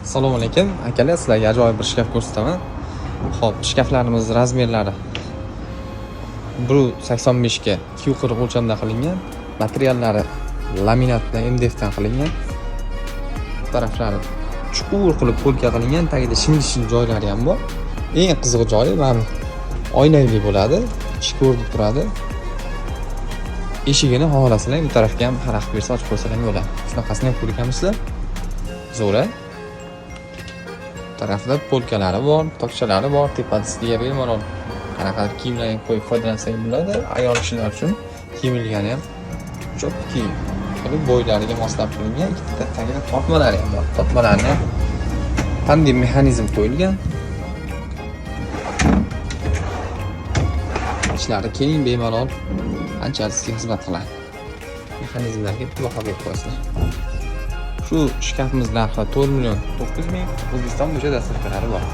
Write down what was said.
Assalomu alaykum akalar, sizlarga ajoyib bir shkaf ko'rsataman. Xo'p, shkaflarimiz razmerlari 1.85 ga 2.40 o'lchamda qilingan. Materiallari laminat bilan MDF dan qilingan. Bu taraflari chuqur qilib polka qilingan, tagida shimli joylari ham bor. Eng qiziq joyi mana bu oynali bo'ladi, ichi ko'rinib turadi. Eshigini xohlasalar bu tarafga ham xalaqit bersa ochib qo'ysalar bo'ladi. Shunaqasini ham ko'rganmisizlar? Zo'r, a? Tarafida polkalari bor, tokchalari bor, tepasiga bemalol qanaqadir kiyimlarni qo'yib foydalansak bo'ladi. Ayol kishilar uchun kiyim ilgani ham чётки qilib bo'ylariga moslab qilingan. Ikkita tagida tortmalari ham bor. Tortmalarni ham tandem mexanizm qo'yilgan. Ichlari keng, bemalol ancha sizga xizmat qiladi. Mexanizmlarga baho berib qo'yasizlar. Shu shkafimiz narxi 4 million 9 ming, O'zbekiston bo'yicha доставка lari bor.